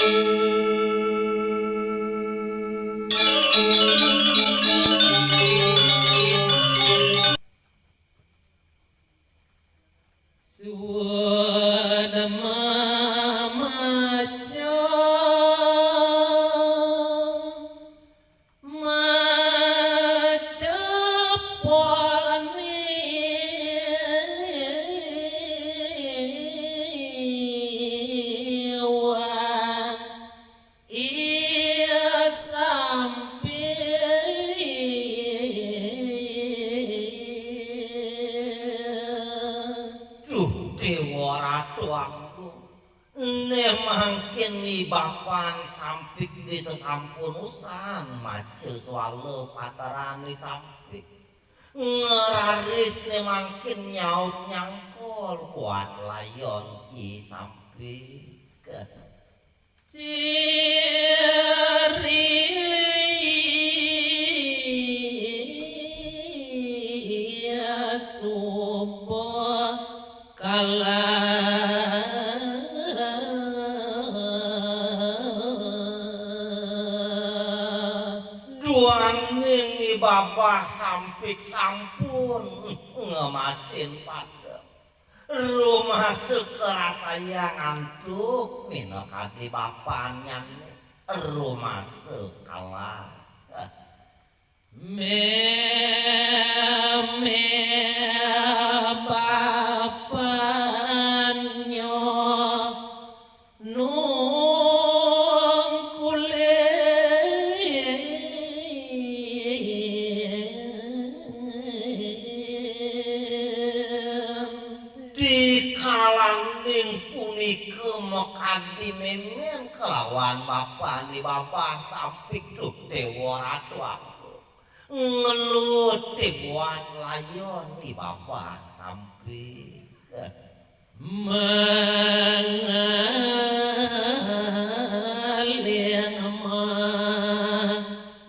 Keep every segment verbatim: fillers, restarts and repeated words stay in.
Suud mamaca, maca polane wan. Iya sampi. Duh, Dewa Ratu Agung. Né mangkin ni bapan sampik di sesampun usan maca swala pataran ni sampik. Ngeraris né mangkin nyaut nyangkol buat layon i sampik. Ciri suba kalah. Duaning i babah sampik sampun ngemasin padem. Rumasa karasayang antuk minakadi bapannyané. Rumasa kalah. Mémé bapannya nungkulin. Dikalaning punika makadi mémén kalawan bapané babah sampik, duh Déwa Ratu Agung. Ngelut ti buat layon i babah sampik. Mangalih ma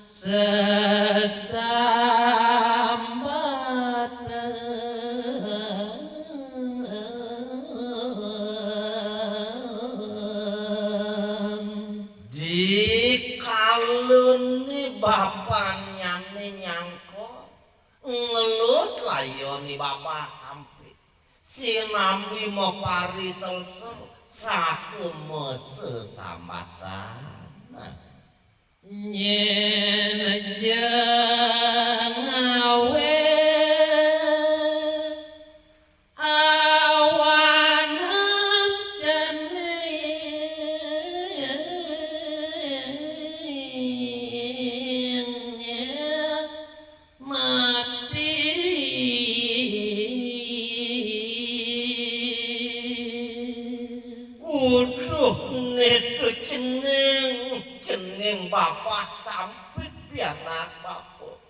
sesambatan. Dikalané bapannyané nyangkol, ngelut layon i babah sampik. Sinambi mapariselsa saha masesambatan. Nyén ja ngawé awanan cening mati. Uduh, né to cening, cening babah sampik pianak bapa.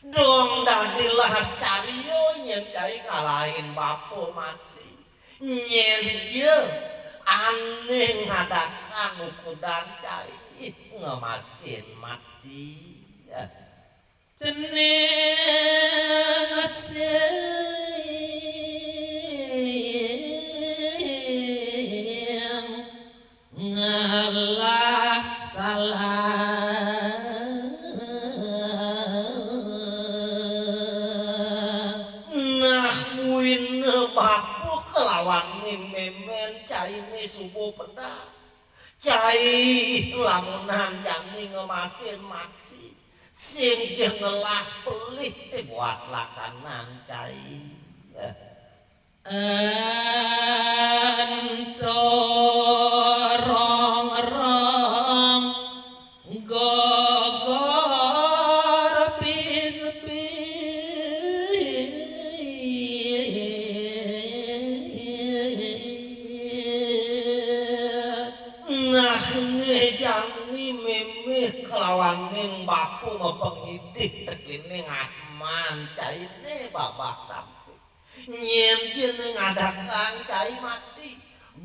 Dong dadi las cariya nyén cai ngalahin bapa mati. Nyén ja ané ngadakang ukudan cai ngemasin mati. Cening sing ngalah salah. Nah, buina bapa kalawan ni mémén cainé suba pedas. Cai lamunan jani ngemasin mati, sing ja ngelah pelih ti buat laksanan cai. Ento rongrong gogor pispis. Nah, né jani mémé kalawaning bapa mapangidih tekéning atman cainé babah sampik. Nyén ja né ngadakang cai mati,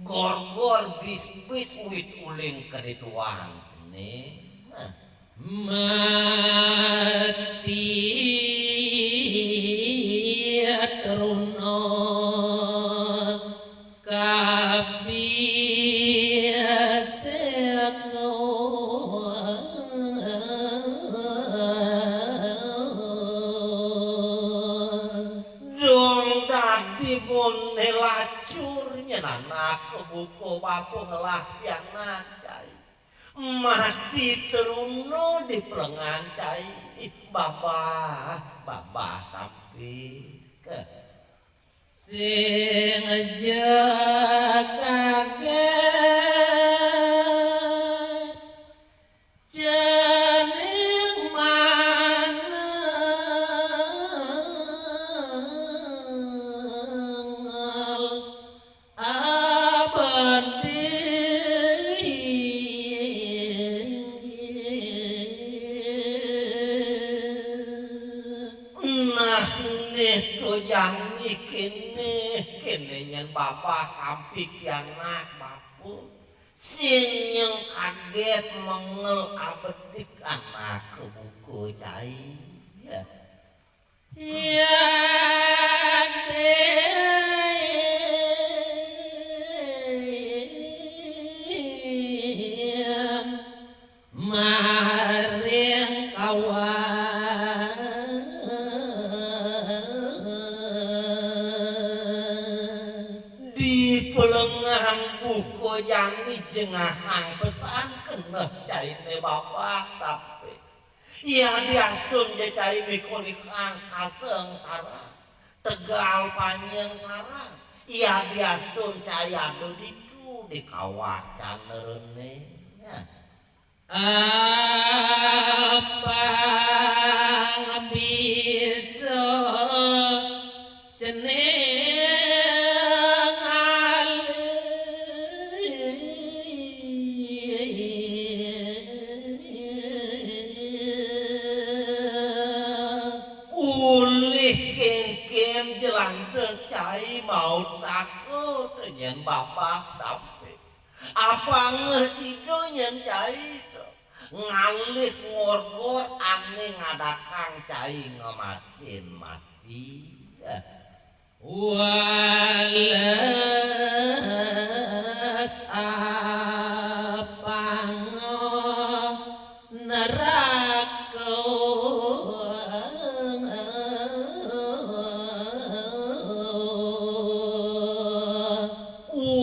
gorgor bisbis uwit uling kadituan cening. Nah. Mati truna kabisé Dong dadi bone lacur nyen anak buka bapa ngelah pianak, cai. Mati truna di pelengan, cai. Babah, babah sampi. Ke. Sing ja kaget cening manengel abading. Nah, né to jani kéné, kéné nyen babah sampi pianak bapa. Sing nyén kaget mengel abedik anak buka, cai. Ya. Ya, Dén. Maring kawa di pelengan buka jani jengahang pesan keneh cainé babah sampi. Yadiastun ja cai mikolihang kasengsaran, tegal panyengsaran. Yadiastun cai ada ditu di kawah Canerené. Ya. Apang bisa cening ngalih. Ulih kénkén ja lantas cai maut saha to nyen babah sampi. Apanga sida nyen cai to ngalih ngorgor ané ngadakang cai ngemasin mati. Wales apanga neraka.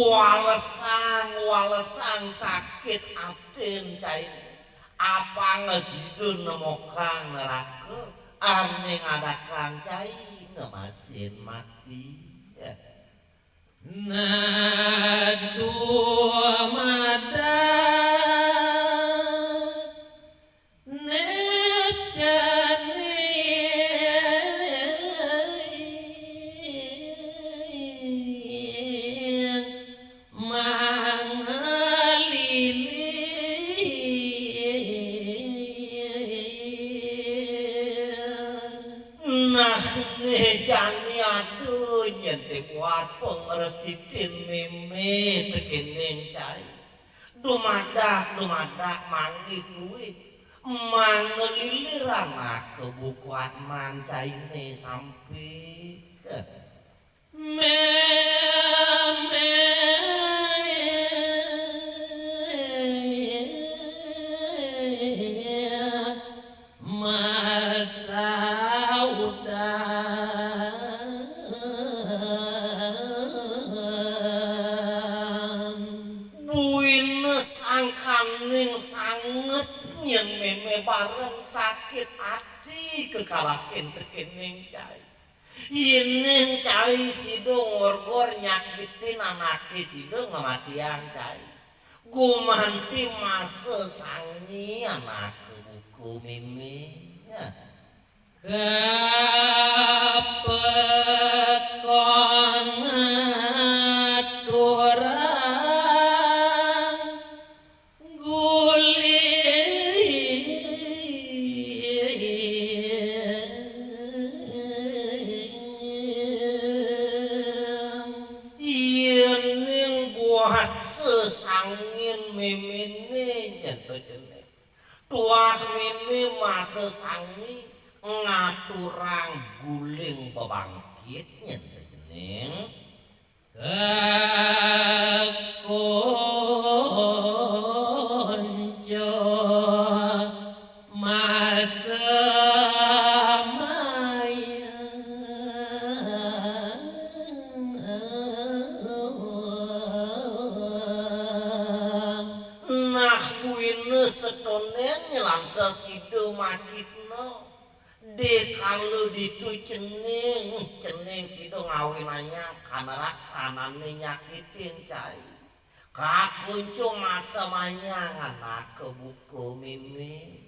Walesang, walesang sakit atin cai. Apanga sida nemokang neraka, ané ngadakang cai ngemasin mati. Nah dumadak né cening mangalilir. Nah, né jani ada nyen té buat pangrestitin mémé tekéning cai. Dumadak, dumadak manggih luih. Mangalilir anak buka atman cainé sampi. Mémé. Masaudan. Buina sangkaning sanget nyen mémé bareng sakit ati kekalahin tekéning cai. Yéning cai sida ngorgor nyakitin anaké sida ngamatiang cai. Gumanti masa sangi anaké buka mémé. Kapekon ngaturang guling. Yéning buat sesangin méméné nyen to cening. Tuah mémé masa sangi ngaturang guling bebangkit nyen to cening. Kakon Yen nyelanta sida makitna, dikala ditu cening, cening sida ngawinannya kanarakanane nyakitin cai. Kakuncu masa manyang anake buka mimih.